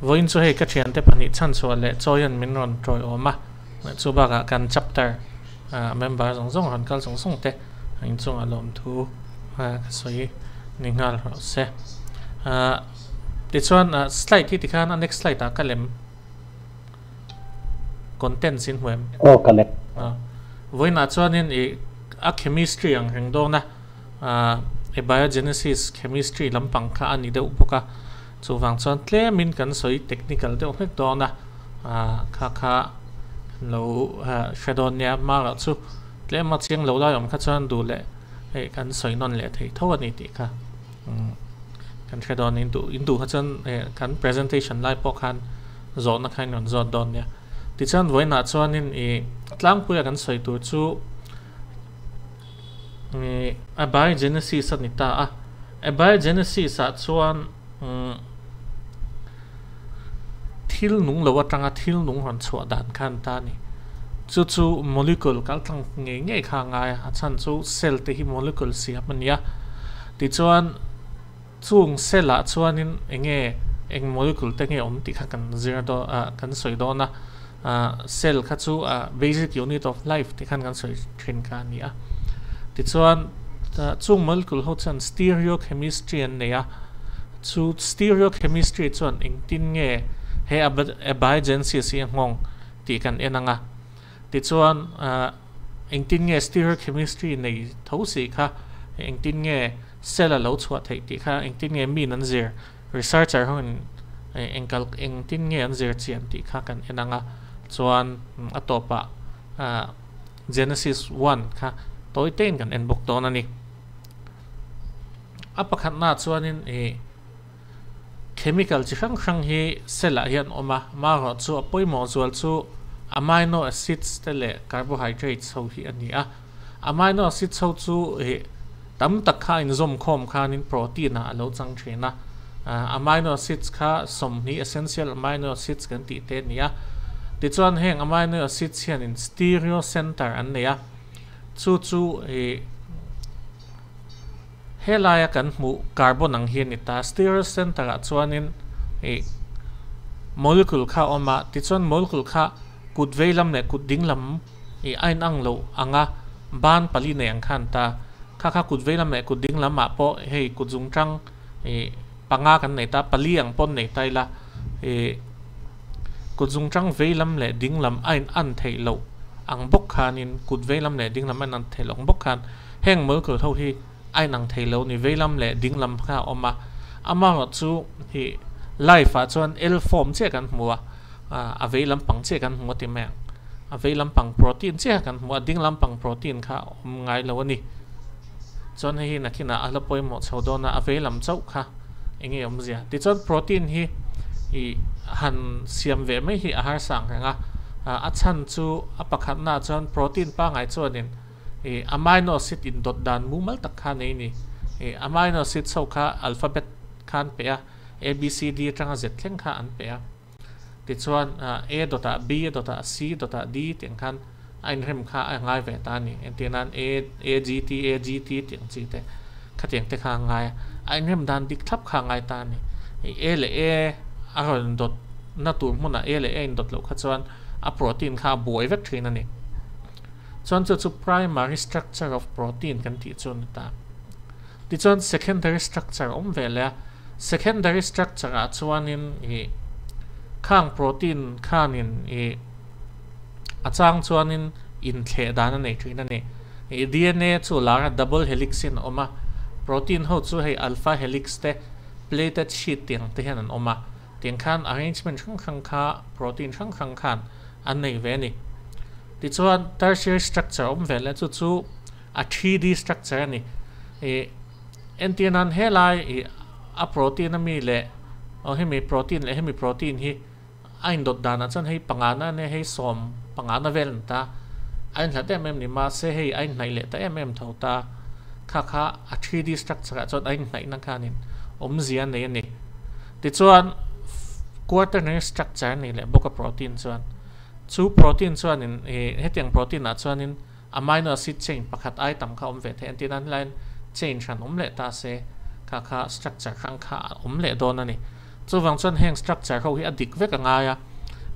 Vawiin chu hei ka thiante pahnih chhanchhuah leh chawian min rawn tawiawm a, chu bakah kan chapter member zawng zawng rawn kal zawng zawng te inchungah lawmthu ka sawi ni nghal rawh se. Tichuan slide hi tikhan a next slide ah ka lem contents in hmu em? Aw ka lem. Vawiinah chuanin ih a chemistry ang reng dawn a. Abiogenesis chemistry lampang kha a ni deuh bawk a, chuvang chuan tlemin kan sawi technical deuh hlek dawn a, kha kha kan lo hre dawn nia, hmaah chu tlema chiang lo lai awm kha chuan duh leh hei kan sawi nawn leh thei tho a ni tih kha kan hre dawn in duh in duh kha chuan kan presentation lai pawh khan zawhna kha in rawn zawt dawn nia. Tichuan vawiinah chuanin ih tlangpuia kan sawi tur chu. Abiogenesis a ni ta a, Abiogenesis ah chuan thil nung lo atanga thil nung rawn chhuah dan kha an ta a ni. Chu chu molecule kal tlang ngei ngei kha a ngai a, a chhan chu cell te hi molecule siam a ni a. Tichuan chung cell ah chuanin eng nge eng molecule te nge awm tih kha kan zir dawn ah kan sawi dawn a. Cell kha chu basic unit of life tih khan kan sawi thin kha a ni a. Tichuan chung molecule ho chuan stereochemistry an nei a, chu stereochemistry chuan engtin nge he abiogenesis hi a nghawng tih kan en ang a. Tichuan engtin nge stereochemistry nei tho si kha engtin nge cell a lo chhuah theih tih kha engtin nge min an zir Researcher ho in eng kal engtin nge an zir chian tih kha kan en ang a, chuan a tawpah Genesis one kha tawi tein kan en bawk dawn a ni. A pakhatnaah chuanin ih chemical chi hrang hrang hi cell ah hian awm a, amaherawh chu a pawimawh zual chu amino acids te leh carbohydrates ho hi a ni a. Amino acids ho chu ih tam tak kha a inzawm khawm khanin protein ah a lo chang thin a. Amino acids kha 20 essential amino acids kan tih te a ni a. Tichuan heng amino acids hianin stereo center an nei a. Chu chu ih helaia kan hmuh carbon ang hi a ni ta. Stereo center ah chuanin ih molecule kha a awm a. Tichuan molecule kha kut vei lam leh kut ding lam Ih a inang loh ang a, ban pali nei ang khan ta. Kha kha kut vei lam leh kut ding lamah pawh hei kut zung tang ih panga kan nei ta, pali ang pawn nei ta ila ih kut zung tang vei lam leh ding lam a in an theih loh ang bawk khanin kut vei lam leh ding lam a in an theih loh ang bawk khan heng molecule ho hi a inang thei lo ni, vei lam leh ding lam kha a awm a. Amaherawhchu ih life ah chuan L form chiah kan hmu a. A vei lampang chiah kan hmu a ti mai ang. A vei lampang protein chiah kan hmu a, ding lampang protein kha a awm ngai lo a ni. Chuan hei hi nakinah a la pawimawh chho dawn a, a vei lam chauh kha eng nge awmzia. Tichuan protein hi ih han siam ve mai hi a harsa ang reng a, a chhan chu a pakhatnaah chuan protein pangngai chuanin ih amino acid indawt dan mumal tak kha a nei a ni. Ih amino acid ho kha alphabet kha an pe a, A, B, C, D atanga Z thleng kha an pe a. Tichuan A dawtah B dawtah C dawtah D tih ang khan a inrem kha a ngai ve ta a ni. Entir nan A A G T A G T tih ang chi te khatiang te kha a ngai a. A inrem dan dik thlap kha a ngai ta a ni. A leh A a rawn dawt na tur hmunah A leh A indawt loh kha chuan a protein kha a buai vek thin a ni. Chuan chu chu primary structure of protein kan tih chu a ni ta. Tichuan secondary structure a awm ve leh a, secondary structure ah chuanin ih khang protein khanin ih a chang chuanin inthleh dan a nei thin a ni. Ih DNA chu lar a double helix in a awm a, protein ho chu hei alpha helix te pleated sheet tih ang te hian an awm a, tiang khan arrangement hrang hrang kha protein hrang hrang khan an nei ve a ni. Tichuan tertiary structure a awm ve leh chu chu A 3D structure a ni. Ih entir nan helai ih a protein ami leh aw hemi protein leh hemi protein hi a indawt danah chuan hei pangana ania hei sawm pangana vel an ta a inhlat em em ni mahse hei a inhnaih leh ta em em tho ta kha kha a 3D structure ah chuan a inhnaihna khanin awmzia a nei a ni. Tichuan quaternary structure a ni leh bawk a protein chuan chu protein chuanin ih hetiang protein ah chuanin Amino acid chain pakhat ai tam kha awm ve thei. Entir nan helaiin chain hran awm leh ta se, kha kha structure hrang kha a awm leh dawn a ni. Chuvang chuan heng structure ho hi a dik vek a ngai a,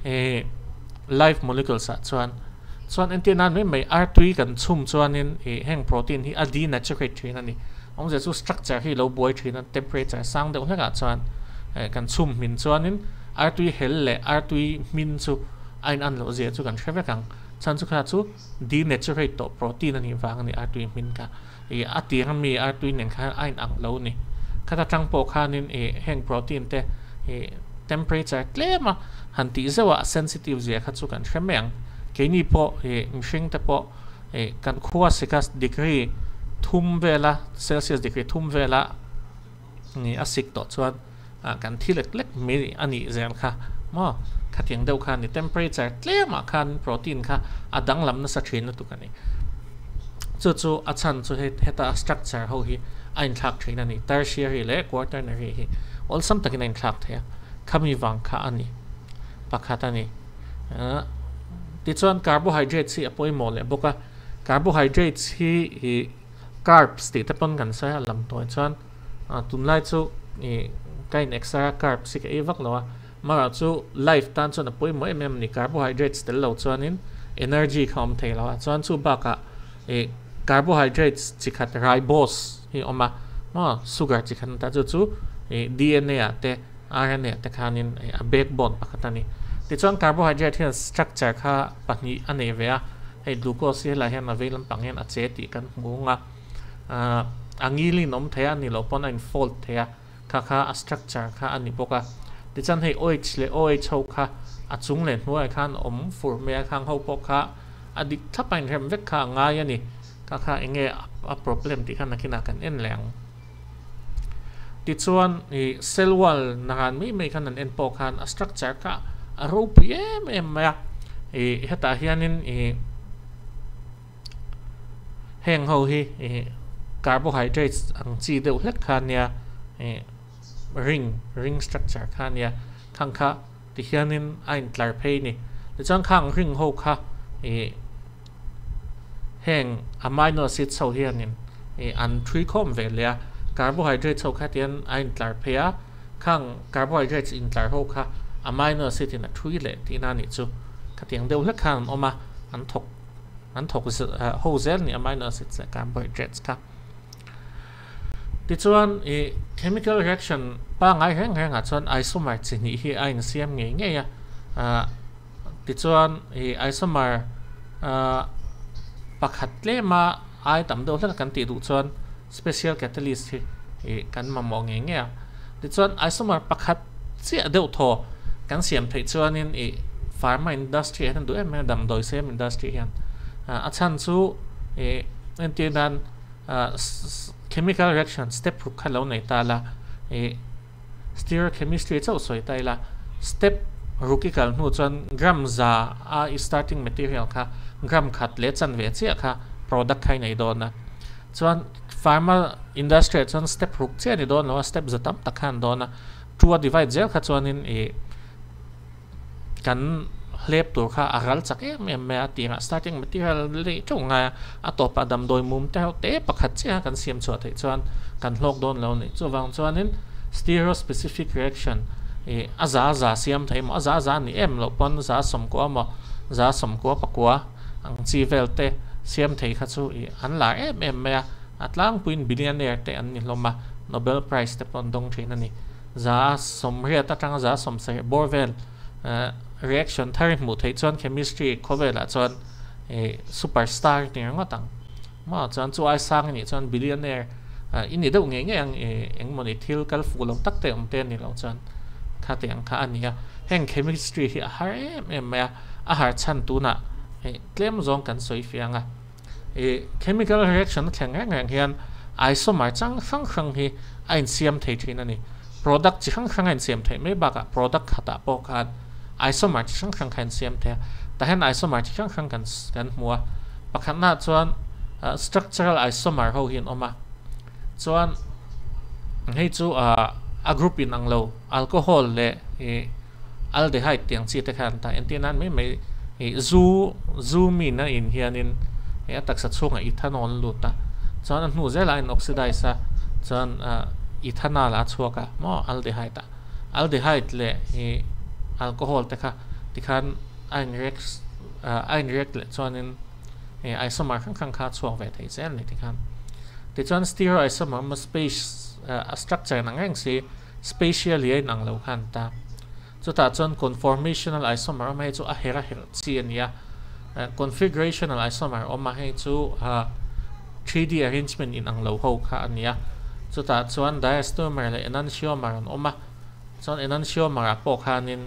eh live molecules ah chuan. Chuan entir nan mai mai artui kan chhum chuanin ih heng protein hi a denaturate thin a ni. Awmzia chu structure hi lo buai thin a, temperature sang deuh hlekah chuan eh kan chhum hmin chuanin artui hel leh artui hmin chu a in an loh zia chu kan hre vek ang. Chhan chu kha chu denaturate tawh protein a nih vang a ni artui hmin kha. Ih a tir ami artui nen khan a in ang lo a ni. Khata tang pawh khanin ih heng protein te ih temperature tlem a han tih zeuh a sensitive zia kha chu kan hre mai ang. Keini pawh ih mihring te pawh ih kan khua sika degree thum vela celsius degree thum vela ih a sik tawh chuan ah kan thi lek lek mai a nih zel kha maw khatiang deuh kha a ni. Temperature tlemah khan protein kha a danglam nasa thin lutuk a ni. Chu chu a chhan chu hei heta structure ho hi a inthlak thin a ni. Tertiary leh quaternary hi awlsam takin a inthlak thei a, khami vang kha a ni pakhat a ni. Ahh tichuan carbohydrates hi a pawimawh leh bawk a, carbohydrates hi ih carbs tih te pawn kan sawi a lam tawi chuan tunlai chu ih ka in exer a carbs hi ka ei vak lo a amaherawh chu life tan chuan a pawimawh em em a ni carbohydrates tel lo chuanin energy kha a awm thei lo a chuan chu bakah ih carbohydrates chi khat ribose hi a awm a maw sugar chi khat ta chu chu ih D_N_A ah te R_N_A ah te khanin ih a backbone pakhat a ni tichuan carbohydrate hian structure kha pahnih a nei ve a. Hei glucose hi helai hian a vei lampang hian a che tih kan hmu ang a, ahh a ngilin awm thei a ni loh pawn a in fold thei a, kha kha a structure kha a ni bawk a. Tichuan hei OH leh OH ho kha a chung leh hnuaiah khan awm fur mai a, khang ho pawh kha a dik thlap a inrem vek kha a ngai a ni. Kha kha eng nge a problem tih kha nakinah kan en leh ang. Tichuan ih cell wall naran mai mai khan an en pawh khan a structure kha a ropui em em mai a, ih hetah hianin ih heng ho hi ih carbohydrates ang chi deuh hlek kha ania ih ring ring structure kha ania khang kha tihianin a intlar phei a ni. Tichuan khang ring ho kha ih. Heng amino acids ho hianin ih an thui khawm ve leh a, carbohydrates ho kha tian a intlar phei a, khang carbohydrates intlar ho kha amino acid in a thui leh tihna a nih chu. Khatiang deuh hlek khan an awm a, an thawk an thawk ho zel a ni amino acids leh carbohydrates kha. Tichuan ih chemical reaction pangngai reng rengah chuan isomer chi hnih hi a insiam ngei ngei a, ah. Tichuan ih isomer ah pakhat tlema ai tam deuh hlek a kan tih duh chuan special catalyst hi ih kan mamawh ngei ngei a. Tichuan isomer pakhat chiah deuh thaw kan siam theih chuanin ih pharma industry ah hian duh em em a damdawi siam industry hian ah a chhan chu ih entir nan ah chemical reaction step ruk kha lo nei ta la ih. Stereochemistry chauh sawi ta ila, step ruk i kal hnu chuan gram za a i starting material kha gram khat leh chanve chiah kha product kha i nei dawn a. Chuan pharma industry ah chuan step ruk chiah a ni dawn lo a, step za tam tak kha an dawn a. Two a divide zel kha chuanin i kan hlep tur kha a ral chak em em mai a, tirah starting material leh teuh ngai a, a tawpah damdawi mum te ho te pakhat chiah kan siam chhuah theih chuan kan hlawk dawn lo a ni. Chuvang chuanin stereo specific reaction ih a za za siam thei maw, a za za ni em loh pawn za sawmkua maw, za sawmkua pakua ang chi vel te siam thei kha chu ih an lar em em mai a, a tlangpuiin billionaire te an ni hlawm a, Nobel prize te pawh an dawng thin a ni. 180 atanga 70 bawr vel reaction thar i hmuh theih chuan chemistry khawvelah chuan superstar i ti ringawt ang. Maw chuan chu ai sang i nih chuan billionaire i ni deuh ngei ngei ang engmawni thil kal fuh lo tak te awm te a ni loh chuan kha tih ang kha a ni a. Heng chemistry hi a har em em mai a, a har chhan tunah tlem zawng kan sawi fiang a. Ih chemical reaction a thleng reng reng hian isomer chang hrang hrang hi a insiam thei thin a ni. Product chi hrang hrang a insiam theih mai bakah product khatah pawh khan isomer chi hrang hrang kha a insiam thei a. Tah hian isomer chi hrang hrang kan kan hmu a. Pakhatnaah chuan structural isomer ho hi an awm a. Chuan hei chu a group in ang lo alcohol leh ih aldehyde tih ang chi te khan ta entir nan mai mai ih zu zu mi na in hianin ih a taksa chhungah ethanol a lut a chuan a hnu zelah a in oxidize a chuan ah Ethanol a chhuak a maw aldehyde ah aldehyde leh ih alcohol te kha tikhan a in react a in react leh chuanin ih isomer hrang hrang kha a chhuak ve thei zel a ni tikhan. Tichuan stereoisomer emaw space a structure in ang reng si spatially a inang lo kha an ta. Chutah chuan conformational isomer awm a hei chu a her a herh chi a ni a, configurational isomer awm a hei chu 3D arrangement inang lo ho kha a ni a. Chutah chuan diastereomer leh enantiomer an awm a, chuan enantiomer ah pawh khanin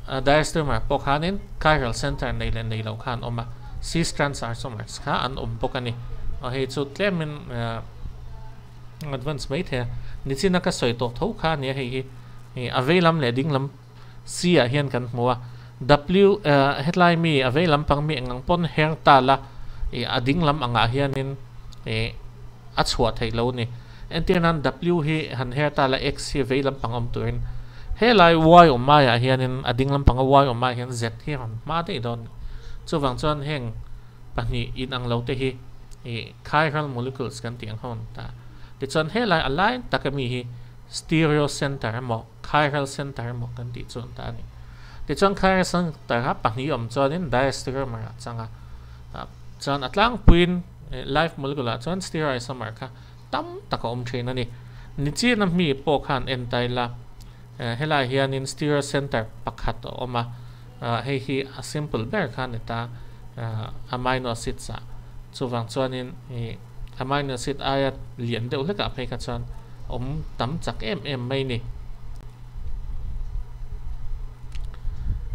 diastereomer ah pawh khanin chiral center nei leh nei lo kha an awm a, cis trans isomers kha an awm bawk a ni. Aw hei chu tlemin. Advance mai thei a, nichina ka sawi tawh tho kha a nia hei hi ih a vei lam leh ding lam C ah hian kan hmu a, W hetlai mi a vei lam pang mi engang pawn her ta la ih a ding lam angah hianin ih a chhuah theih lo a ni. Entir nan W hi han her ta la X hi vei lam pang awm turin helai Y awm maiah hianin a ding lam panga Y awm maiah hian Z hi a rawn hma daih dawn a ni. Chuvang chuan heng pahnih inang lo te hi ih chiral molecules kan tih ang ho an ta. Tichuan helai a lai tak ami hi stereo center emaw chiral center emaw kan tih chu an ta a ni. Tichuan chiral center kha pahnih awm chuanin diastereomer ah chang a, chuan a tlangpuiin live molecule ah chuan stereoisomer kha tam tak a awm thin a ni. Nichina mi pawh khan en ta ila helai hianin stereo center pakhat a awm a. Hei hi a simple ber kha a ni ta, amino acids ah. Chuvang chuanin ih amino acid aia lian deuh hlekah phei kha chuan awm tam chak em em mai ni.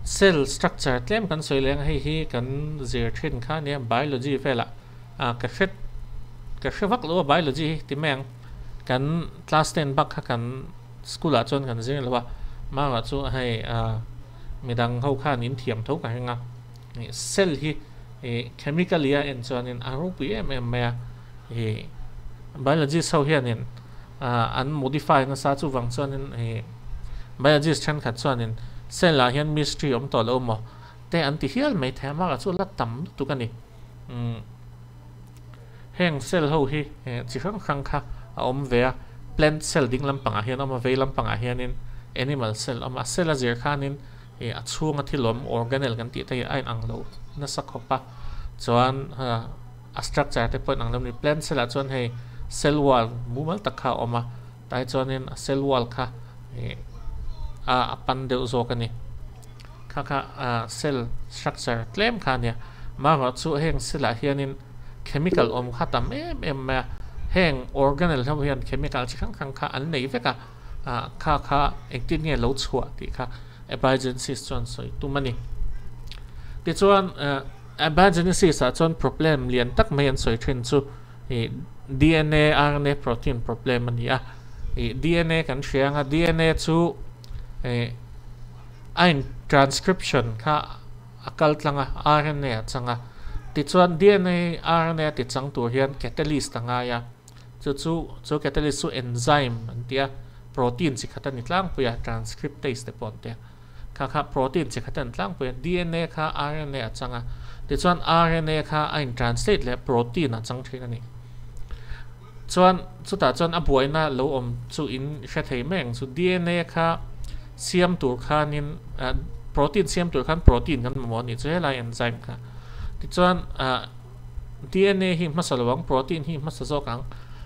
Cell structure tlem kan sawi leh ang, hei hi kan zir thin kha nia biology velah ka hre ka hre vak lo a biology hi ti mai ang. Kan class ten bak kha kan school ah chuan kan zir lo a, mangah chu hei Midang ho khan in thiam tho ka heng a, cell hi chemically a en chuanin a ropui em em mai a, ih biologist ho hianin an modify nasa chuvang chuanin ih biologist thenkhat chuanin cell ah hian mystery awm tawh lo maw te an ti hial mai thei a, amah chu la tam lutuk a ni. Heng cell ho hi chi hrang hrang kha a awm ve a, plant cell ding lampangah hian a awm a, vei lampangah hianin animal cell a awm a, cell a zir khanin ih a chhunga thil awm organelle kan tih te hi a inang lo nasa khawp a, chuan a structure te pawh a inang lo a ni. Plant cell ah chuan hei cell wall mumal tak kha a awm a, tai chuanin a cell wall kha ih a pan deuh zawk a ni. Kha kha cell structure tlem kha a nia. Amaherawh chu heng cell ah hianin chemical awm kha tam em em mai a, heng organelle ho hian chemical chi hrang hrang kha an nei vek a, kha kha engtin nge lo chhuah tih kha abiogenesis chuan sawi tum a ni. Tichuan abiogenesis ah chuan problem lian tak mai an sawi thin chu ih dna, rna, protein problem a ni a. Ih dna kan hria ang a, dna chu ih A in transcription kha a kal tlang a, RNA a chang a. Tichuan dna, RNA a ti chang tur hian catalyst a ngai a. Chu chu chu catalyst chu enzyme an ti a, protein chi khat a ni tlangpui a, transcriptase te pawh an ti a. Kha kha protein chi khat a ni tlangpui a, dna kha RNA a chang a. Tichuan RNA kha a in translate leh protein a chang thin a ni. Chuan chutah chuan a buaina lo awm chu in hre thei mai ang chu. Dna kha siam tur khanin protein siam tur khan protein kan mamawh a nih chu helai enzyme kha. Tichuan dna hi hmasa lo ang protein hi hmasa zawk ang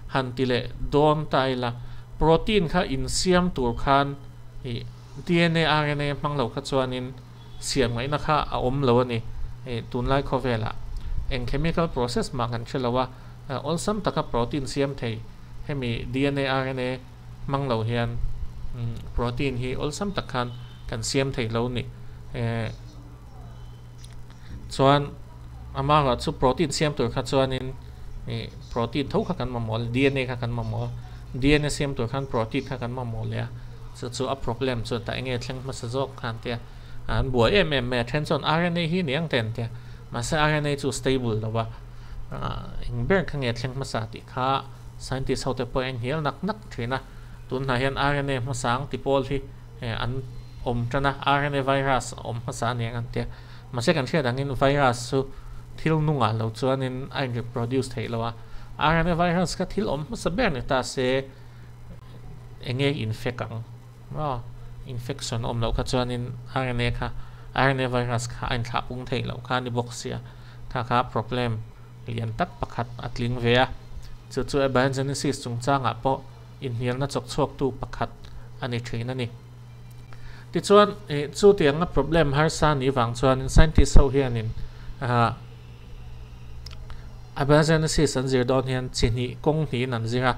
han ti leh dawn ta ila protein kha insiam tur khan ih dna rna hmang lo kha chuanin siam ngaihna kha a awm lo a ni. Ih tunlai khawvelah eng chemical process mah kan hre lo a. Awlsam taka protein siam thei hemi dna, rna hmang lo hian protein hi awlsam tak khan kan siam thei lo ni. Chuan amaherawh chu protein siam tur kha chuanin protein tho kha kan mamawh a, dna kha kan mamawh a, dna siam tur khan protein kha kan mamawh leh a, chu chu a problem chu tah enge thleng hmasa zawk khan tia an buai em em mai a, then chuan rna hi ni ang te an tia mahse rna chu stable lo va. Eng ber kha nge thleng hmasa tih kha scientist ho te pawh a inhnial nak nak thin a. Tunhnah hian RNA hmasa ang ti pawl hi an awm tan a, RNA virus a awm hmasa a ni ang an ti a. Mahse kan hriat angin virus chu thil nungah lo chuanin a in reproduce theih lo a, RNA virus kha thil awm hmasa ber ni ta se enge infect ang maw? Infection awm loh kha chuanin RNA kha RNA virus kha a inthlah pung theih loh kha a ni bawk sia, kha kha problem lian tak pakhat a tling ve a. Chu chu abiogenesis chungchangah pawh inhnialna chawk chhuaktu pakhat a ni thin a ni. Tichuan, chu tianga problem harsa ni vang chuanin scientist ho hianin abiogenesis an zir dawn hian chi hnih kawng hnihin an zir a,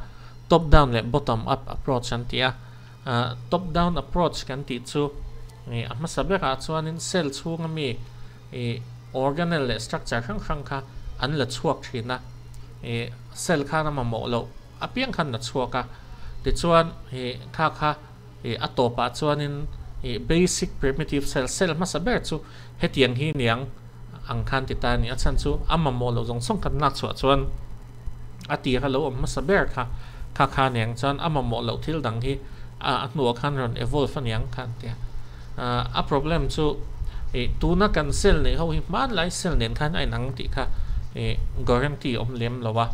top down leh bottom up approach an ti a. Top down approach kan tih chu a hmasa berah chuanin cell chhunga mi organelle leh structure hrang hrang kha an la chhuak thin a, cell khan a mamawh loh apiang khan la chhuak a, tichuan kha kha Ih a tawpah chuanin ih basic primitive cell, cell hmasa ber chu hetiang hi niang ang khan ti ta a ni. A chhan chu a mamawh loh zawng zawng kan lak chhuah chuan a tir a lo awm hmasa ber kha kha kha niang chuan a mamawh loh thil dang hi a hnuah khan rawn evolve a niang kha an ti a. A problem chu ih tuna kan cell neih ho hi hmanlai cell nen khan a inang tih kha ih guarantee awm lem lo a.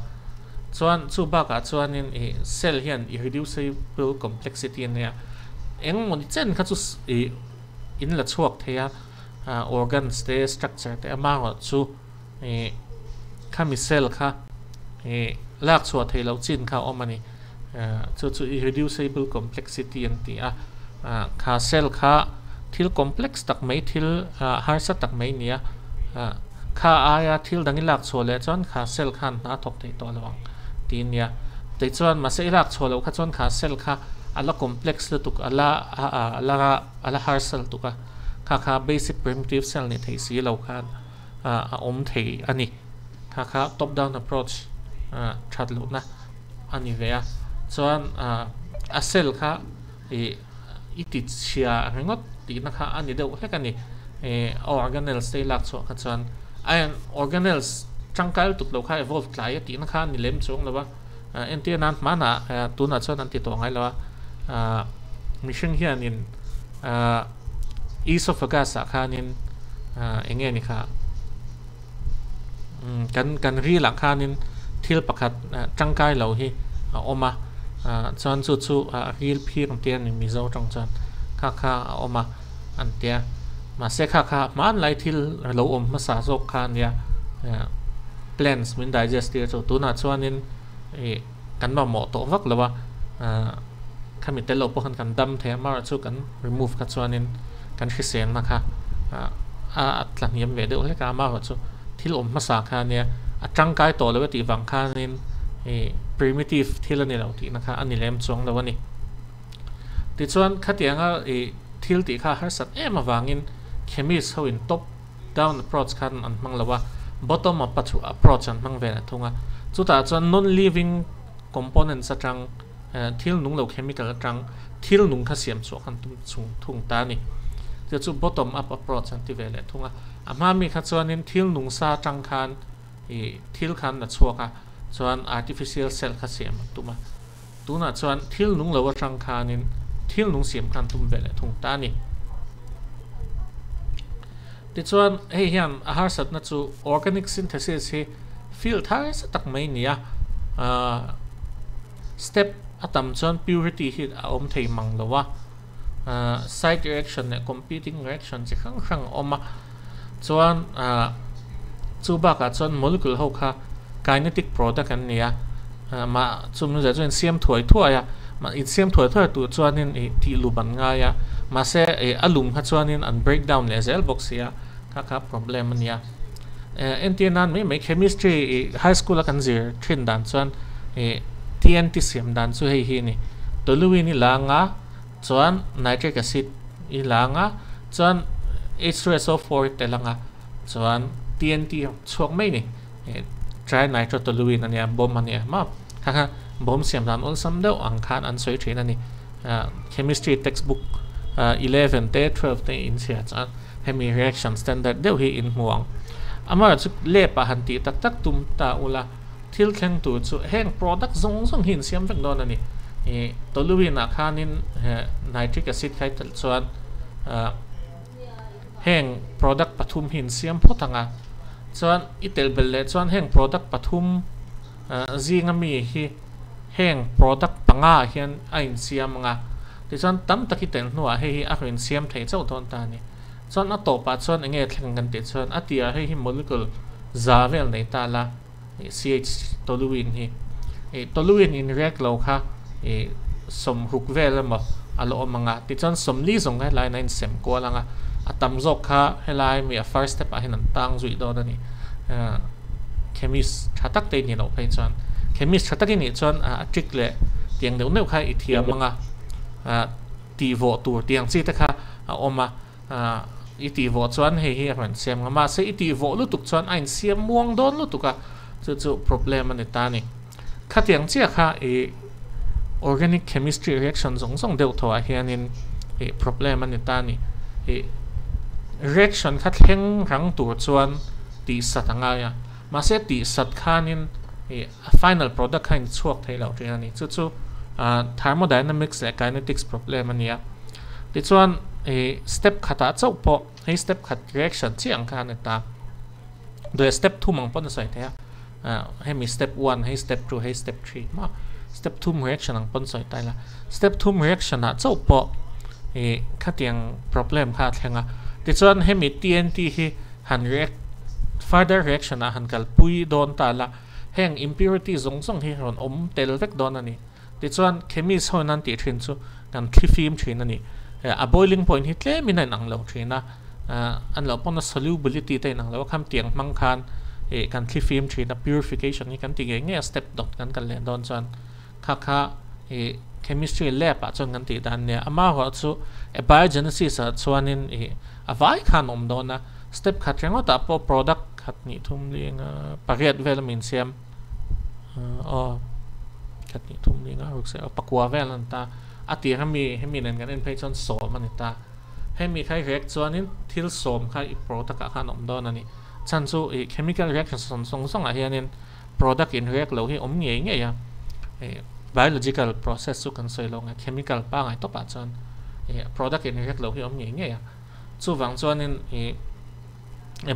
Chuan chu bakah chuanin ih cell hian irreducible complexity a nia, eng mawni chen kha chu ih in la chhuak thei a, organs te structure te amaherawh chu ih khami cell kha ih lak chhuah theih loh chin kha a awm a ni. Chu chu irreducible complexity an ti a, kha cell kha thil complex tak mai thil harsa tak mai a ni a. Kha aia thil dang i lak chhuah leh chuan kha cell khan hna a thawk thei tawh lo ang ti nia. Tichuan mahse i lak chhuah loh kha chuan kha cell kha a la complex lutuk a la a la a la harsa lutuk a, kha kha basic primitive cell ni thei si lo khan a awm thei a ni. Kha kha top down approach that lohna a ni ve a. Chuan a cell kha ih i ti chhia ringawt tihna kha a ni deuh hlek a ni. Organelles te i lak chhuah kha chuan a organelles tangkai lutuk lo kha evolve tlai a tihna kha a ni lem chuang lo a. Entir nan hmanah tunah chuan an ti tawh ngai lo a. Mihring hianin esophagus ah khanin eng nge ni kha kan kan ril ah khanin thil pakhat tangkai lo hi a awm a chuan chu chu ril phir ang tia ni Mizo tawng chuan kha kha a awm a an tia mahse kha kha hmanlai thil lo awm hmasa zawk kha a nia plants min digest tir chu tunah chuanin ih kan mamawh tawh vak lo a khami tel loh pawh khan kan dam thei a amaherawh chu kan remove kha chuanin kan hriselna kha a tla hniam ve deuh hlek a amaherawh chu thil awm hmasa kha ania a tangkai tawh lo e tih vang khanin ih primitive thil a ni lo tihna kha a ni lem chuang lo a ni. Tichuan khatianga ih thil tih kha harsat em avangin chemist ho in top down approach khan an hmang lo a bottom up approach an hmang ve leh thung a chutah chuan non living components atang thil nung lo chemical atang thil nung kha siam chhuah khan tum chung thung ta a ni. Chu chu bottom up approach an ti ve leh thung a. A hma mi kha chuanin thil nung sa atang khan ih thil khan la chhuak a, chuan artificial cell kha siam an tum a. Tunah chuan thil nung lo atang khanin thil nung siam khan tum ve leh thung ta a ni. Tichuan hei hian a harsatna chu organic synthesis hi field harsa tak mai a ni a, step a tam chuan purity hi a awm thei mang lo a, side reaction leh competing reaction chi hrang hrang a awm a, chuan chu bakah chuan molecule ho kha kinetic product an ni a, mah chumi zah chuan insiam thuai thuai a, insiam thuai thuai tur chuanin ih tih lum an ngai a, mahse ih a lum kha chuanin an break down leh zel bawk si a, kha kha problem a nia. Entir nan mai mai chemistry ih high school a kan zir thin dan chuan ih TNT siam dan chu hei hi a ni, toluene i lang a chuan nitric acid i lang a chuan H2SO4 i tel ang a chuan TNT chhuak mai a ni ih trinitrotoluene a nia bomb a nia maw kha kha bomb siam dan awlsam deuh ang khan an sawi thin a ni chemistry textbook 11 te 12 te inchhiar chuan. Hemi reaction standard deuh hi in hmu ang. Amaherawh chu lab ah han tih tak tak tum ta ula, thil thleng tur chu heng product zawng zawng hi in siam vek dawn a ni. Ih toluene ah khanin nitric acid khai telh chuan heng product pathum hi in siam phawt ang a, chuan i telh belh leh chuan heng product pathum. Zinga mi hi heng product panga hian a insiam anga, tichuan tam tak hi tel hnuah hei hi a rawn insiam thei chauh dawn ta a ni. Chuan a tawpah chuan eng nge thleng kan tih chuan a tirah hei hi molecule za vel nei ta la, CH toluene hi toluene in react lo kha sawmruk vel emaw a la awm anga, tichuan sawmli zawng kha helaiin a insem kual anga, a tam zawk kha helai mi a first step ah hian an tang zuih dawn a ni. Chemist tha tak te i nih loh phei chuan chemist tha tak i nih chuan a trick leh tiang deuh neuh kha i thiam anga, tih vawh tur tiang chi te kha a awm a. I tih vawh chuan hei hi a rawn siam ang a, mahse i tih vawh lutuk chuan a insiam muang dawn lutuk a, chu chu problem a ni ta a ni. Khatiang chiah kha i organic chemistry reaction zawng zawng deuh thaw ah hianin i problem a ni ta a ni. I reaction kha thleng rang tur chuan tih sat a ngai a, mahse tih sat khanin i a final product kha inchhuak thei loh thin a ni. Chu chu thermodynamics leh kinetics problem a ni a. Tichuan ih step khatah chauh pawh hei step khat reaction chiah ang kha a ni ta. Duh step thum ang pawn a sawi thei a, hemi step one, hei step two, hei step three maw step thum reaction ang pawn sawi ta ila. Step thum reaction ah chauh pawh ih khatiang problem kha a thleng a. Tichuan hemi TNT hi han react further reaction ah han kalpui dawn ta la. Heng impurity zawng zawng hi rawn awm tel vek dawn a ni. Tichuan, chemist ho in an tih thin chu kan thli fim thin a ni. A boiling point hi tlemin a inang lo thin a, an lo pawn a solubility te a inang lo a, kham tiang hmang khan ih kan thli fim thin a, purification hi kan ti ngei ngei a, step dawt kan kal leh dawn chuan kha kha ih chemistry lab ah chuan kan tih dan a nia. Amaherawh chu abiogenesis ah chuanin ih a vai khan awm dawn a, step khat ringawtah pawh product khat hnih thum linga pariat vel a min siam aw khat hnih thum linga ruk se aw pakua vel a ni ta a tir ami hemi nen kan en phei chuan sawm a ni ta hemi kha i react chuanin thil sawm kha i product ah khan a awm dawn a ni chhan chu ih chemical reaction zawng zawng zawng ah hianin product in react lo hi awm ngei ngei a ih biological process chu kan sawi lo ang e chemical pangai tawpah chuan ih product in react lo hi awm ngei ngei a chuvang chuanin ih.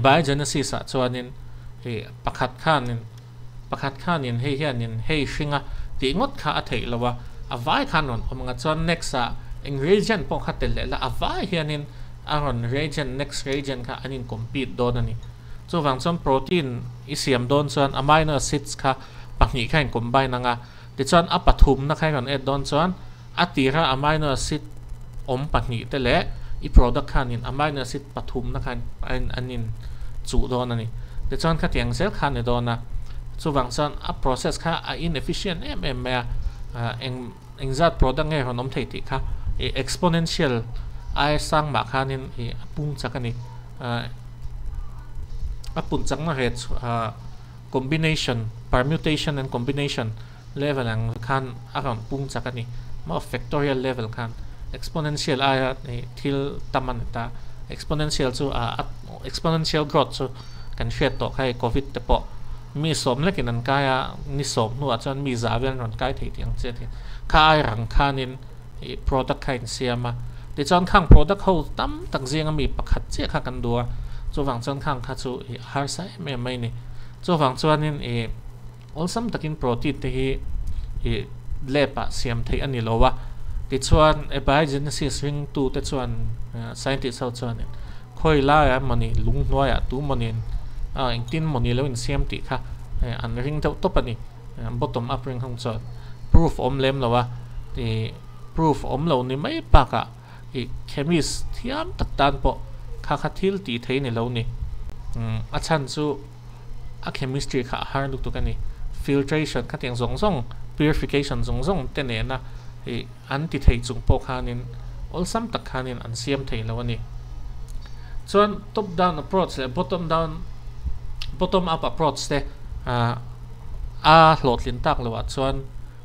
Biogenesis ah chuanin ih pakhat khanin pakhat khanin hei hianin hei hringa tih ngawt kha a theih lo a, a vai khan rawn awm ang a chuan next ah eng reagent pawh kha tel leh la a vai hianin a rawn reagent next reagent kha an in compete dawn a ni. Chuvang chuan protein i siam dawn chuan amino acids kha pahnih kha in combine ang a, tichuan a pathumna kha i rawn add dawn chuan A tira amino acid awm pahnih te leh i product khanin amino acid pathumna khan an in chuh dawn a ni. Tichuan khatiang zel kha a ni dawn a, chuvang chuan a process kha a inefficient em em mai a, eng engzat product nge rawn awm thei tih kha i exponential aia sang mah khanin i a pung chak a ni. A pun chakna reh combination, permutation and combination level ang khan a rawn pung chak a ni maw factorial level khan exponential aia thil tam a ni ta exponential chu a exponential growth chu kan hriat tawh kha hei covid te pawh mi sawm lekin an kai a ni sawm hnuah chuan mi za vel an rawn kai thei tih ang chiat hi kha ai rang khanin ih product kha a insiam a tichuan khang product ho tam tak zinga mi pakhat chiah kha kan duh a chuvang chuan khang kha chu ih a harsa em em mai a ni chuvang chuanin ih. Awlsam takin protein te hi ih lab ah siam theih a ni lo a, tichuan abiogenesis ringtu te chuan scientist ho chuanin khawi laiah mawni lung hnuaiah tu mawniin a engtin mawni lo insiam tih kha an ring deuh tawp a ni, bottom up ring hung chuan proof awm lem lo a, ih proof awm lo ni mai bakah ih chemist thiam tak tan pawh kha kha thil tih thei ni lo ni, a chhan chu. a chemistry kha a har lutuk a ni. Filtration kha tiang zawng zawng, purification zawng zawng te nena ih an ti thei chung pawh khanin awlsam tak khanin an siam thei lo a ni. Chuan top down approach leh bottom down bottom up approach te ah a hlawhtlin tak loh ah chuan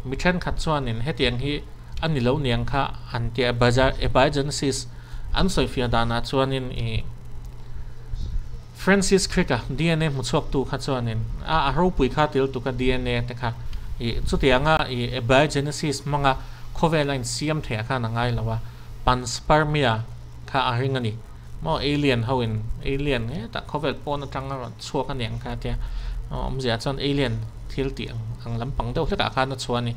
mi thenkhat chuanin hetiang hi a ni lo niang kha an tia abiogenesis an sawifiah danah chuanin ih Francis Crick-a dna hmu chhuaktu kha chuanin a a ropui kha til tuka dna te kha ih chutianga ih abiogenesis hmanga khawvela insiam theih ah khan a ngai lo a, panspermia kha a ring a ni. Maw alien ho in alien nge tah khawvel pawn atanga rawn chhuak a niang kha tia awmzia chuan alien thil tih ang ang lampang deuh hlekah khan a chhuah a ni.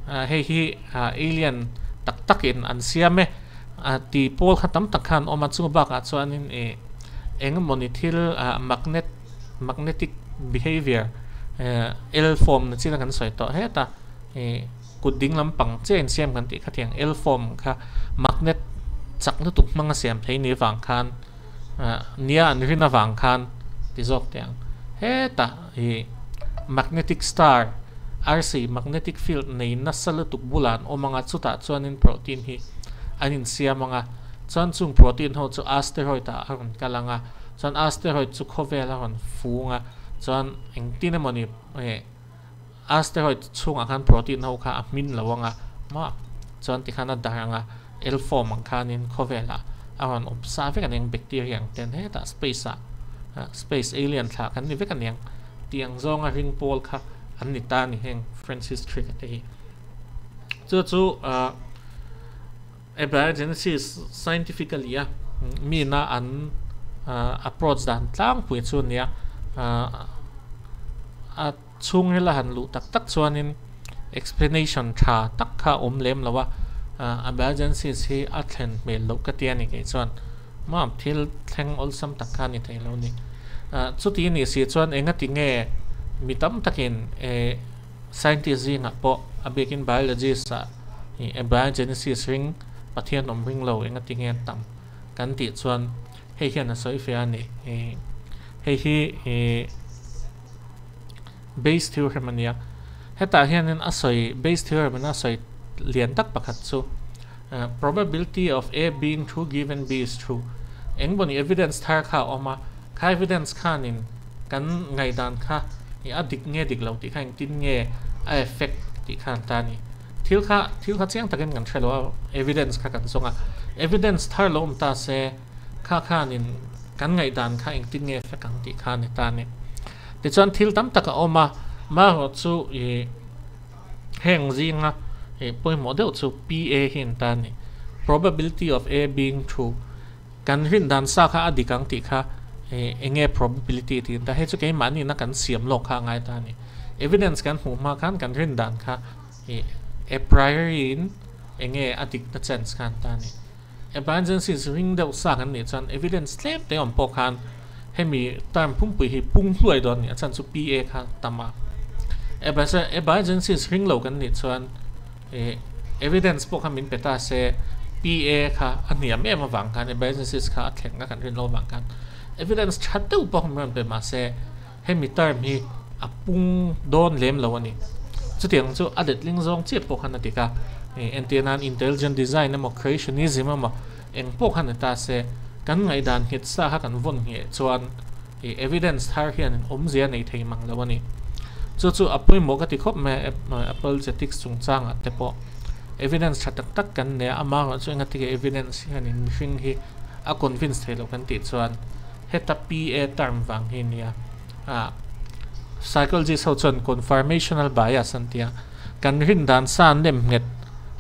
Hei hi alien tak takin an siam e tih pawl kha tam tak khan awm a, chu bakah chuanin ih eng emawni thil magnet magnetic behaviour L form na chin a kan sawi tawh heta ih kut ding lampang chiah in siam kan tih kha tiang L form kha magnet chak lutuk hmanga siam thei ni vang khan nia an rin avang khan ti zawk teh ang. Hetah ih magnetic star arsi magnetic field nei nasa lutuk bulah an awm ang a, chutah chuanin protein hi an insiam ang a, chuan chung protein ho chu asteroid ah a rawn kal ang a, chuan asteroid chu khawvel a rawn fung a, chuan engtin emawni ih Asteroid chhungah khan protein ho kha a hmin lo anga maw chuan tikhan a dar anga L form ang khanin khawvelah a rawn awm sa vek aniang bacteria ang ten hetah space ah space alien thlah kan ni vek aniang tih ang zawnga ring pawl kha an ni ta a ni heng Francis Crick a te hi chu chu Abiogenesis scientifically a mina an approach dan tlangpui chu ania a Chhungril a han luh tak tak chuanin explanation tha tak kha a awm lem lo a, abiogenesis hi a thlen hmel loh ka ti a ni kei chuan mam thil thleng awlsam tak kha a ni thei lo ni. Chuti nih si chuan engati nge mi tam takin scientist zingah pawh a bikin biologist ah abiogenesis ring Pathian awm ring lo engati nge an tam kan tih chuan hei hian a sawi fe a ni. Hei hi. Bayes theorem a nia. Hetah hianin a sawi Bayes theorem in a sawi lian tak pakhat chu probability of A being true given B is true. Eng pawh ni evidence thar kha a awm a, kha evidence khanin kan ngaihdan kha a dik nge dik lo tih kha engtin nge a effect tih kha an ta a ni. Thil kha thil kha chiang takin kan hre lo a, evidence kha kan zawng a. Evidence thar lo awm ta se kha khanin kan ngaihdan kha engtin nge effect ang tih kha a ni ta a ni. Tichuan thil tam tak a awm a, marawh chu ih heng zinga ih pawimawh deuh chu PA hi an ta a ni. Probability of A being true. Kan rin dan sa kha a dik ang tih kha ih eng nge probability tih an ta. Hei chu keimahni na kan siam lawk kha a ngai ta a ni. Evidence kan hmuh hma khan kan rin dan kha ih a priori in eng nge a dikna chance kha an ta a ni. Emergencies ring deuh sa kan nih chuan evidence tlem te awm pawh khan hemi term pumpui hi pung hluai dawn a ni. A chhan chu PA kha tam a. Emergencies ring lo kan nih chuan ih evidence pawh kha min pe ta se PA kha a hniam em avang khan emergencies kha a thleng a kan rin lo avang khan evidence tha deuh pawh kha min rawn pe mahse hemi term hi a pung dawn lem lo a ni. Chutiang chu a letling zawng chiah pawh khan a dik a, entir nan intelligent design emaw creationism emaw eng pawh khan ni ta se, kan ngaihdan nghet sa kha kan vawn ngheh chuan evidence thar hian awmzia a nei thei mang lo a ni. Chu chu a pawimawh ka ti khawp mai a, apologetics chungchangah te pawh evidence tha tak tak kan nei a, amaherawhchu chu engatige evidence hianin mihring hi a convince thei lo kan tih chuan Heta PA term vang hi nia. Ah, psychologist ho chuan confirmational bias an ti a. Kan rin dan sa nem nghet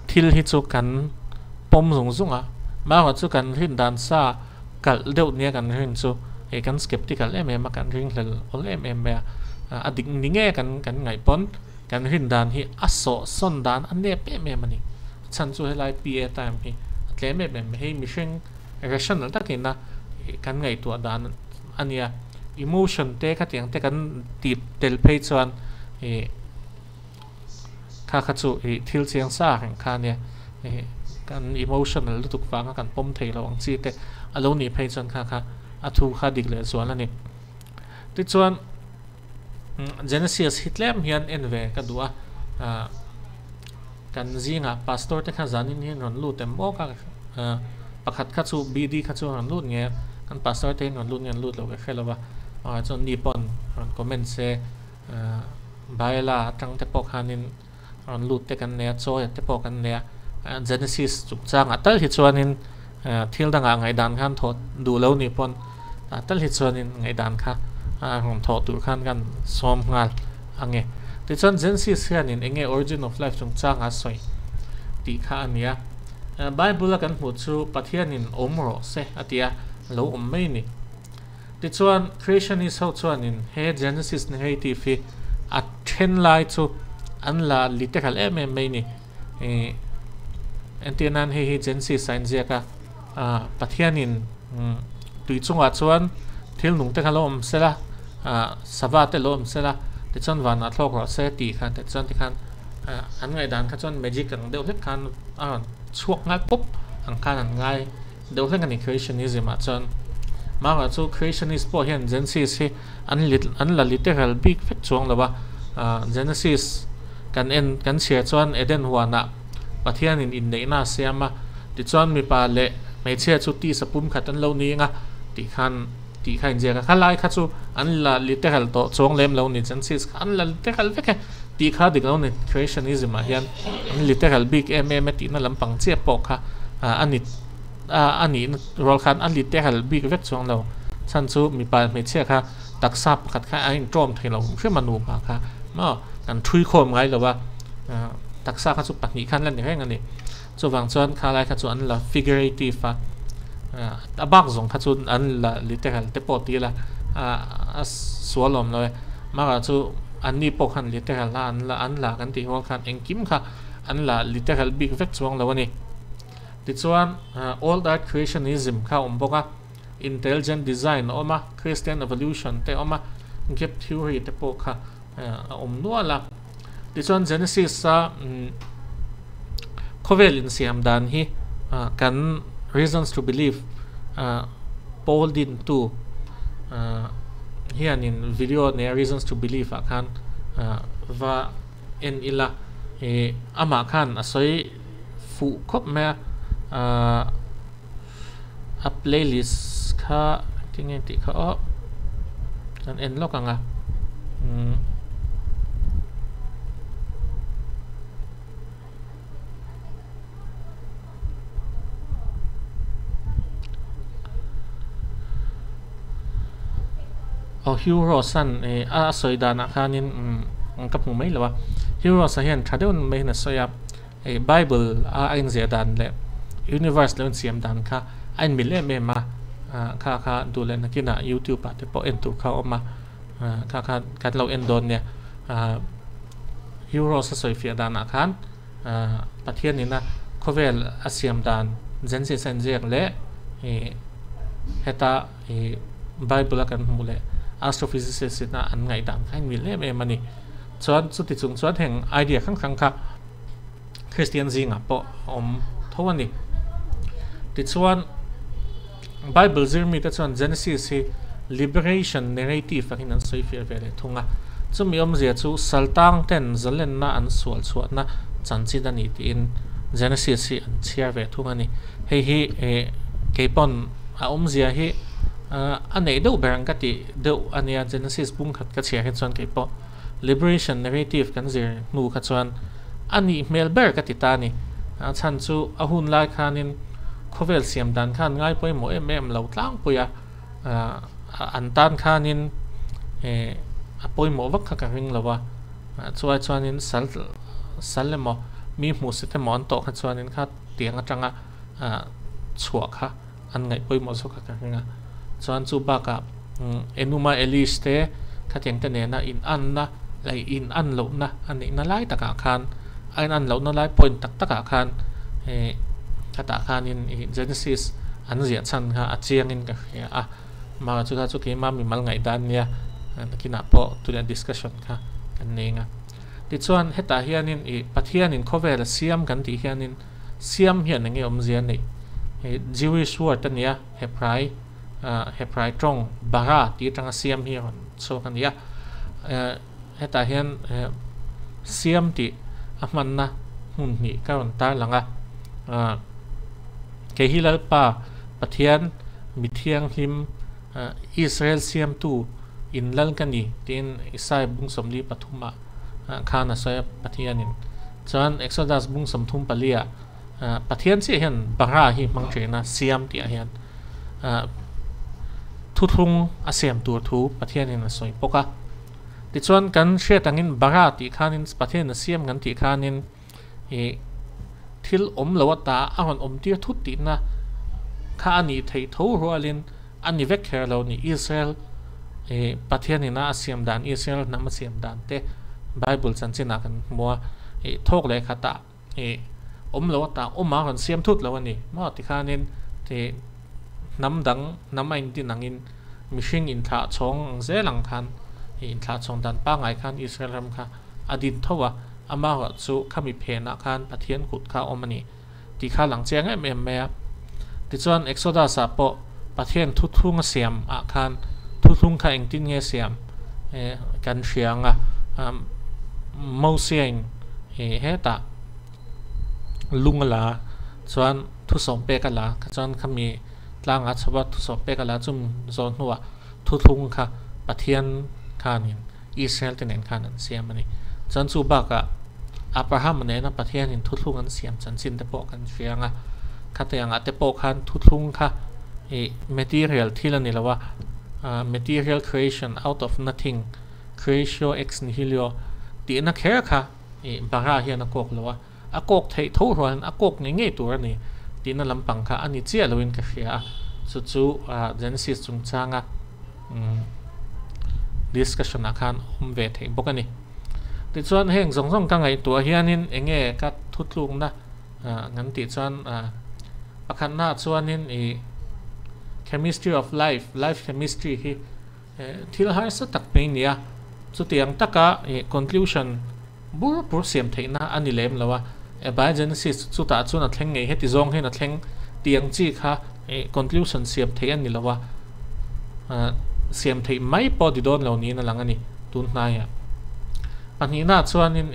thil hi chu kan pawm zung zung a. Mahrawh chu kan rin dan sa kalh deuh nia kan rin chu hei kan skeptical em em a, kan ringhlel awl em em mai a. A dik ni nge kan kan ngaih pawn kan rin dan hi a sawh sawn dan a nep em em a ni. A chhan chu helai PA term hi a tlem em em mai. Hei mihring Rational takin a kan ngaihtuah dan a nia. Emotion te khatiang te kan tih tel phei chuan ih kha kha chu ih thil chiang sa reng kha a nia. Ih kan emotional lutuk vanga kan pawm thei lo ang chi te a lo nih phei chuan kha kha a thu kha dik leh zual a ni. Tichuan Genesis hi tlem hian en ve ka duh a. Kan zingah pastor te kha zanin hian rawn lut em aw ka pakhat kha chu BD kha chu rawn lut nge kan pastor te hian rawn lut nge an lut lo ka hre lo va ah chuan ni pawn rawn comment se Bible atang te pawh khanin rawn lut te kan nei a chawi te pawh kan nei a Genesis chungchangah tal hi chuanin thil dangah ngaihdan khan thawh duh lo ni pawn tah tal hi chuanin ngaihdan kha rawn thawh tur khan kan sawm nghal ang e. Tichuan Genesis hianin eng nge origin of life chungchanga sawi tih kha a ni a. Bible a kan hmuh chu Pathianin awm rawh se a ti a, lo awm mai a ni. Tichuan Creationist ho chuanin he Genesis narrative hi a then lai chu an la literal em em mai ni. Entir nan hei hi Genesis a inziak a, Pathianin tui chungah chuan thil nung te kha lo awm sela, sava te lo awm sela, tichuan vanah thlawk rawh se tih khan tichuan tikhan an ngaihdan kha chuan magic ang deuh hlek khan a rawn chhuak nghal pawp ang khan an ngai deuh hlek a ni Creationism ah chuan. Mangah chu Creationist pawh hian Genesis hi an an la literal bik vek chuang lo a, Genesis kan en kan chhiar chuan Eden huanah Pathianin inneihna a siam a, tichuan mipa leh hmeichhia chu tisa pum khat an lo ning a tih khan tih kha inziak a, khalai kha chu an la literal tawh chuang lem lo ni, Genesis kha an la literal vek e tih kha dik lo ni, Creationism ah hian an literal bik em em e tihna lampang chiah pawh kha a ni a nihna rual khan a literal bik vek chuang lo, chhan chu mipa leh hmeichhia kha taksa pakhat kha a inṭawm thei lo hrim a nupa kha maw kan ṭhui khawm ngai lo a, taksa kha chu pahnih khan la ni reng a ni. Chuvang chuan kha lai kha chu an la figurative a, a bak zawng kha chu an la literal te pawh ti ila a sual awm lo e. Mara chu anni pawh khan literal a an la an la kan tih rual khan engkim kha an la literal bik vek chuang lo a ni. Tichuan Old Earth Creationism kha a awm bawk a, Intelligent Design a awm a, Christian Evolution te a awm a, Gap Theory te pawh kha a awm nual a. Tichuan Genesis a khawvel insiam dan hi kan Reasons to Believe pawl dintu hianin video nei a Reasons to Believe ah khan va en ila amah khan a sawi fuh khawp mai a a playlist kha tinge tih kha aw kan en lawk ang a umm aw Hugh Ross an ih a sawi danah khanin umm ka hmu mai lo a Hugh Ross a hian tha deuh mai hian a sawi a. Hei Bible a a inziah dan leh Universe lo insiam dan kha a inmil em em a, kha kha duh leh nakinah YouTube ah te pawh en tur kha a awm a, kha kha kan lo en dawn nia. Euros a sawifiah danah khan Pathianina khawvel a siam dan Genesis a inziak leh heta Bible a kan hmuh leh astrophysicist ina an ngaihdan kha a inmil em em a ni. Chuan chuti chung chuan heng idea hrang hrang kha Kristian zingah pawh a awm tho a ni. Tichuan, Bible zir mite chuan Genesis hi liberation narrative angin an sawi fiah ve leh thung a. Chumi awmzia chu saltang ten zalenna an sual chhuahna chanchin a ni tiin Genesis hi an chhiar ve thung a ni. Hei hi keipawn a awmzia hi a neih deuh ber ang ka tih deuh a nia Genesis bung khat ka chhiar hi chuan keipawh. Liberation narrative kan zir hnu kha chuan a nih hmel ber ka ti ta a ni. A chhan chu a hun lai khanin khawvel siam dan khan ngai pawimawh em em lo tlangpui a, an tan khanin a pawimawh vak kha ka ring lo a. Chuai chuanin sal sal emaw mi hmuhsit emaw an tawh kha chuanin kha tiang atanga chhuah kha an ngaih pawimawh zawk a ka ring a. Chuan chu bakah Enuma Elish te khatiang te nena in anna leh in an lohna a nihna lai takah khan a in an lohna lai point tak takah khan ih khatah khanin ih Genesis an ziah chhan kha a chiangin ka hria a. Mah chu kha chu keimah mimal ngaihdan nia nakinah pawh tunah discussion kha kan nei ang a. Tichuan hetah hianin ih Pathianin khawvel a siam kan tih hianin Siam hian enge awmzia a neih? Hei Jewish word a nia, Hebrai Hebrai tawng bara tih atanga siam hi a rawn chhuak a ni a. Hetah hian siam tih a hmanna hmun hnih ka rawn tarlang a. Kei hi Lalpa Pathian mi thianghlim Israel siamtu in lal ka ni tiin Isaiah bung 43 ah khan a sawi a Pathianin. Chuan Exodus bung 34 ah Pathian chiah hian bara hi hmang thin a, siam tih ah hian thuthlung a siam tur thu Pathianin a sawi bawk a. Tichuan kan hriat angin bara tih khanin Pathianin a siam kan tih khanin ih thil awm lo ata a rawn awm tir thut tihna kha a nih theih tho rualin, a ni vek kher lo ni. Israel ih Pathianin a a siam dan, Israel hnam a siam dan te Bible chanchinah kan hmu a, ih thawk leh khatah ih awm lo ata awm a rawn siam thut lo a ni maw tikhanin ih hnam dang hnam a intin angin mihring inthlah chhawng ang zel ang khan ih inthlah chhawng dan pangngai khan Israel ram kha a din tho a, amaherawhchu khami phenah khan Pathian kut kha a awm a ni. Tih kha lang chiang em em mai a. Tichuan Exodus ah pawh Pathian thuthlung a siam ah khan thuthlung kha engtin nge siam kan hria ang a, Mosia in hetah lung a la a, chuan thusawm pek a la a, chuan khami tlangah chho a thusawm pek a la a, chumi zawh hnuah thuthlung kha Pathian khanin Israel te nen khan an siam a ni. Chuan chu bakah Abraham nena Pathianin thuthlung an siam chanchin te pawh kan hria ang a, khatiangah te pawh khan thuthlung kha ih material thil a ni lo a, material creation out of nothing, creatio ex nihilio tihna kher kha ih bara hian a kawk lo a, a kawk theih tho rualin a kawk ngei ngei tur a ni tihna lampang kha a ni chiah loin ka hria a, chu chu Genesis chungchanga discussion ah khan awm ve theih bawk a ni. Tichuan heng zawng zawng ka ngaihtuah hianin eng nge ka thutlukna kan tih chuan pakhatnaah chuanin ih chemistry of life, life chemistry hi Thil harsa tak mai nia, chutiang taka conclusion bur bur siam theihna a ni lem lo a, abiogenesis chutah chuan a thleng ngei heti zawng hian a thleng tiang chi kha conclusion siam theih a ni lo a, siam theih mai pawh ti dawn lo niin a lang a ni tun hnaiah. Pahnihnaah chuanin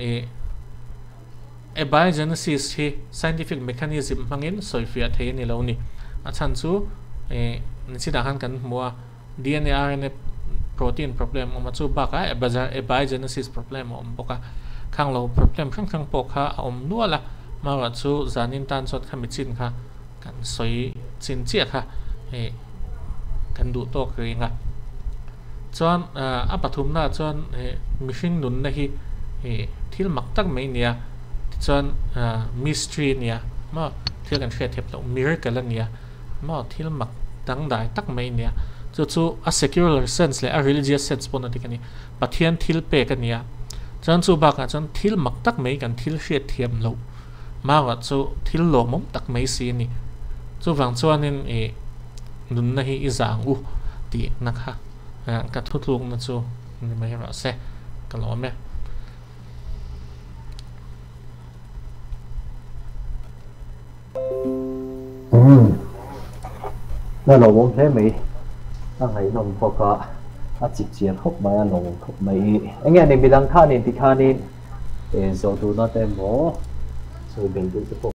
abiogenesis hi scientific mechanism hmangin sawifiah thei a ni lo a ni, a chhan chu nichhinah khan kan hmu a. DNA, RNA, protein problem awm a, chu bakah abiogenesis problem a awm bawk a, khang lo problem hrang hrang pawh kha a awm nual a, hmaruah chu zanin tan chuan khami chin kha kan sawi chin chiah kha hei kan duh tawk reng a. Chuan a pathumnaah chuan mihring nunna hi thil mak tak mai nia, tichuan mystery nia maw thil kan hriat thiam loh miracle a nia. Maw thil mak dangdai tak mai nia. Chu chu a secular sense leh a religious sense pawh na dik a ni. Pathian thil pek a nia. Chuan chu bakah chuan thil mak tak mai kan thil hriat thiam loh mauah chu thil lawmawm tak mai si a ni. Chuvang chuanin ih nunna hi i zang u tih na kha ka thutlukna chu ni mai rawh se ka lawm e. Umm a lawmawm hle mai a ngaihnawm bawk a a chip chian khawp mai a lawmawm khawp mai eng nge ni midang khanin tikhanin zawh duhna te emaw sawi belh duh te pawh.